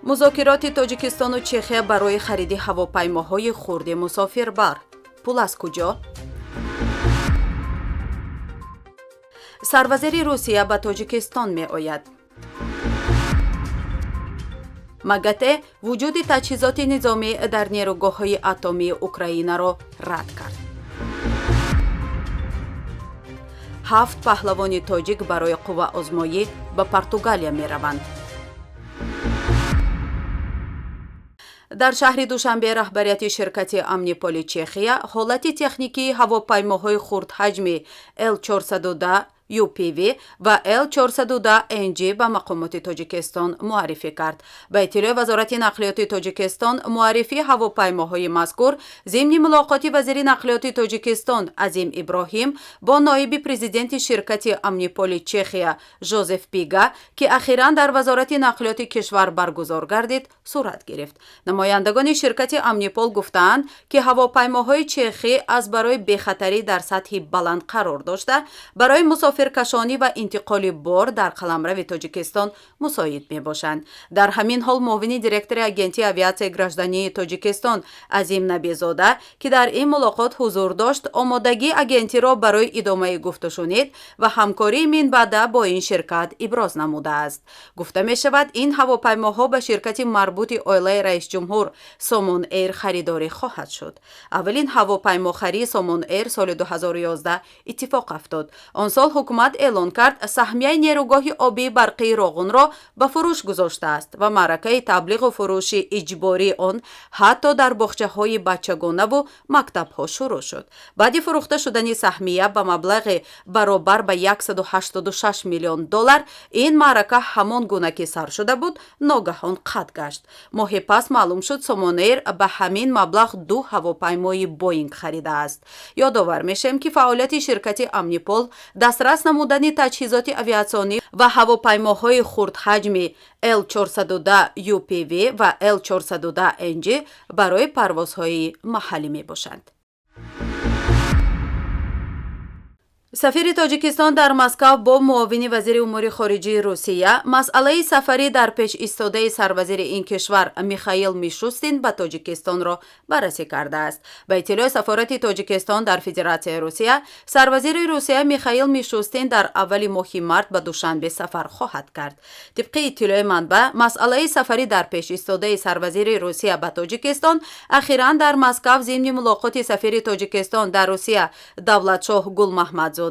Музокироти Тоҷикистону Чехия барои хариди ҳавопаймоҳои хурди мусофирбар. Пул аз куҷо? Сарвазири Русия ба Тоҷикистон меояд. МАГАТЭ вуҷуди таҷҳизоти низомӣ дар нерӯгоҳҳои атомии Украинаро рад кард. Ҳафт паҳлавони тоҷик барои қувваозмоӣ ба Португалия мераванд. Дар шаҳри Душанбе раҳбарияти ширкати Амниполи Чехия ҳолати техникии ҳавопаймоҳои хурдҳаҷми Л410 UPV ва Л410 NG ба мақомоти Тоҷикистон муаррифӣ кард. Ба иттилои Вазорати нақлиёти Тоҷикистон, муаррифии ҳавопаймоҳои мазкур зимни мулоқоти вазири нақлиёти Тоҷикистон Азим Иброҳим бо ноиби президенти ширкати Амниполи Чехия Жозеф Пига, ки ахиран дар Вазорати нақлиёти кишвар баргузор гардид, сурат гирифт. Намояндагони ширкати Амнипол гуфтаанд, ки ҳавопаймоҳои чехӣ аз барои бехатарӣ дар сатҳи баланд қарор дошта, барои мусофиркашонӣ ва интиқоли бор дар қаламрави Тоҷикистон мусоид мебошанд. Дар ҳамин ҳол муовини директори Агентии авиатсияи граждании Тоҷикистон Азим Набизода, ки дар ин мулоқот ҳузур дошт, омодагии агентиро барои идомаи гуфтушунид ва ҳамкории минбаъда бо ин ширкат иброз намудааст. Гуфта мешавад, ин ҳавопаймоҳо ба ширкати марбути оилаи раисҷумҳур Сомон Эйр харидорӣ хоҳад шуд. Аввалин ҳавопаймохарии Сомон Эйр соли 2011 иттифоқ афтод. Он сол ҳукумат эълон кард, саҳмияи нерӯгоҳи обии барқии Роғунро ба фурӯш гузоштааст ва маъракаи таблиғу фурӯши иҷбории он ҳатто дар боғчаҳои бачагонаву мактабҳо шурӯъ шуд. Баъди фурӯхта шудани саҳмия ба маблағи баробар ба 186 миллион доллар, ин маърака ҳамон гуна ки сар шуда буд, ногаҳон қатъ гашт. Моҳе пас маълум шуд, Сомон Эйр ба ҳамин маблағ ду ҳавопаймои Боинг харидааст. Ёдовар мешавем, ки фаъолияти ширкати Амнипол дастрас намудани таҷҳизоти авиатсионӣ ва ҳавопаймоҳои хурдҳаҷми Л410 UPV ва Л410 NG барои парвозҳои маҳаллӣ мебошанд. Сафири Тоҷикистон дар Москав бо муовини вазири умури хориҷии Русия масъалаи сафарӣ дар пеш истодаи сарвазири ин кишвар Михаил Мишустин ба Тоҷикистонро баррасӣ кардааст. Ба иттилои сафорати Тоҷикистон дар Федератсияи Русия, сарвазири Русия Михаил Мишустин дар аввали моҳи март ба Душанбе сафар хоҳад кард. Тибқи иттилои манбаъ, масъалаи сафарӣ дар пеш истодаи сарвазири Русия ба Тоҷикистон ахиран дар Москав зимни мулоқоти сафири Тоҷикистон дар Русия Давлатшоҳ Гулмаҳмадзода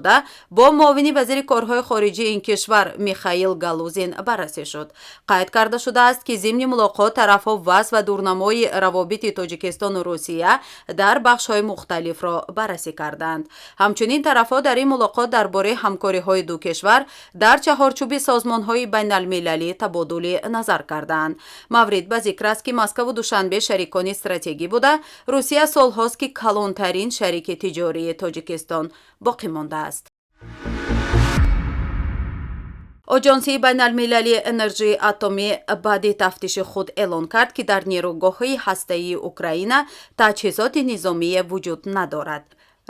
бо муовини вазири корҳои хориҷии ин кишвар Михаил Галузин баррасӣ шуд. Қайд карда шудааст, ки зимни мулоқот тарафҳо вазъ ва дурнамои равобити Тоҷикистону Русия дар бахшҳои мухталифро баррасӣ карданд. Ҳамчунин тарафҳо дар ин мулоқот дар бораи ҳамкориҳои ду кишвар дар чаҳорчӯби созмонҳои байналмилалӣ табодули назар карданд. Маврид ба зикр аст, ки Москаву Душанбе шарикони стратегӣ буда, Русия солҳост, ки калонтарин шарики тиҷории Тоҷикистон боқӣ мондааст. Оҷонсии байналмилалии энерҷии атомӣ баъди тафтиши худ эълон кард, ки дар нерӯгоҳҳои ҳастаии Украина таҷҳизоти низомие вуҷуд надорад.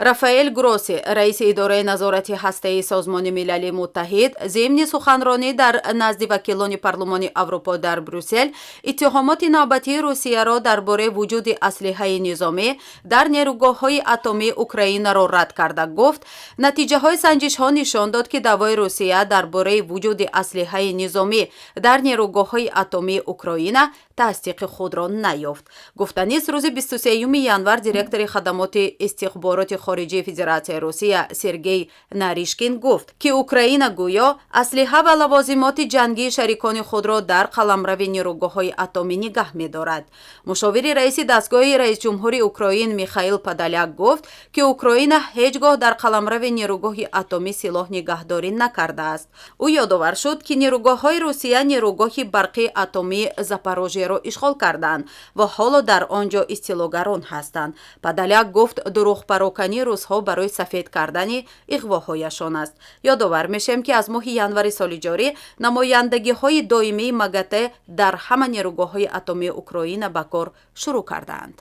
Рафаэл Гросси, раиси идораи назорати ҳастаии Созмони Милали Муттаҳид, зимни суханронӣ дар назди вакилони Парлумони Аврупо дар Брюссел иттиҳомоти навбатии Русияро дар бораи вуҷуди аслиҳаи низомӣ дар нерӯгоҳҳои атомии Украинаро рад карда гуфт, натиҷаҳои санҷишҳо нишон дод, ки даъвои Русия дар бораи вуҷуди аслиҳаи низомӣ дар нерӯгоҳҳои атомии Украина тасдиқи худро наёфт. Гуфтанист, рӯзи 23 январ директори хадамоти истихбороти хориҷии Федератсияи Русия Сергей Наришкин гуфт, ки Украина гӯё аслиҳа ва лавозимоти ҷангии шарикони худро дар қаламрави нерӯгоҳҳои атомӣ нигаҳ медорад. Мушовири раиси дастгоҳи раисҷумҳури Украин Михаил Подоляк гуфт, ки Украина ҳеҷ гоҳ дар қаламрави нерӯгоҳи атомӣ силоҳ нигаҳдорӣ накардааст. Ӯ ёдовар шуд, ки нерӯгоҳҳои Русия нерӯгоҳи барқии атомии Запорожьеро ишғол карданд ва ҳоло дар он ҷо истилогарон ҳастанд. Подоляк гуфт, дурӯғпарокании русҳо барои сафед кардани иғвоҳояшон аст. Ёдовар мешавем, ки аз моҳи январи соли ҷорӣ намояндагиҳои доимии МАГАТЭ дар ҳама нерӯгоҳҳои атомии Украина ба кор шурӯъ кардаанд.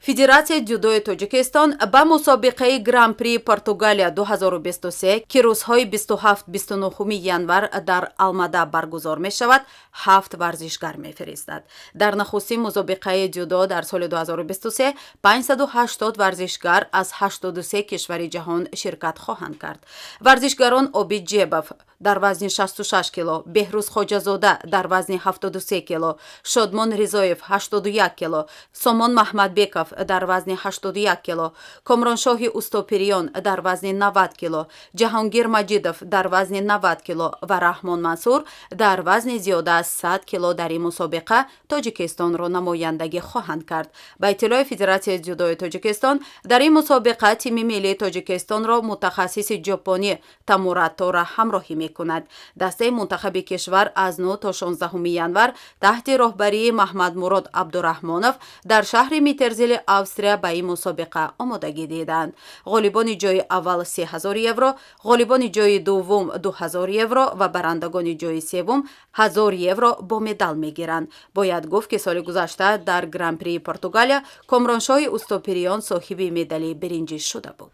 Федератсияи дзюдои Тоҷикистон ба мусобиқаи Гран-при Португалия 2023, ки рӯзҳои 27-29 январ дар Алмада баргузор мешавад, ҳафт варзишгар мефиристад. Дар нахустин мусобиқаи дзюдо дар соли 2023 580 варзишгар аз 83 кишвари ҷаҳон ширкат хоҳанд кард. Варзишгарон Обид Ҷебов дар вазни 66 кило, Беҳрӯз Хоҷазода дар вазни 73 кило, Шодмон Ризоев 81 кило, Сомон Маҳмадбеков дар вазни 81 кило, Комроншоҳи Устопириён дар вазни 90 кило, Ҷаҳонгир Маҷидов дар вазни 90 кило ва Раҳмон Мансур дар вазни зиёда аз 100 кило дар ин мусобиқа Тоҷикистонро намояндагӣ хоҳанд кард. Ба иттилои Федератсияи дзюдои Тоҷикистон, дар ин мусобиқа тими миллии Тоҷикистонро мутахассиси ҷопонӣ Тамура Тора ҳамроҳӣ мекунад. Дастаи мунтахаби кишвар аз 9 то 16 январ таҳти роҳбарии Маҳмадмурод Абдураҳмонов дар шаҳри Митерзели Австрия ба ин мусобиқа омодагӣ диданд. Ғолибони ҷои аввал 3000 евро, ғолибони ҷои дуввум 2000 евро ва барандагони ҷои севум 1000 евро бо медал мегиранд. Бояд гуфт, ки соли гузашта дар Гран-прии Португалия Комроншоҳи Устопириён соҳиби медали биринҷӣ шуда буд.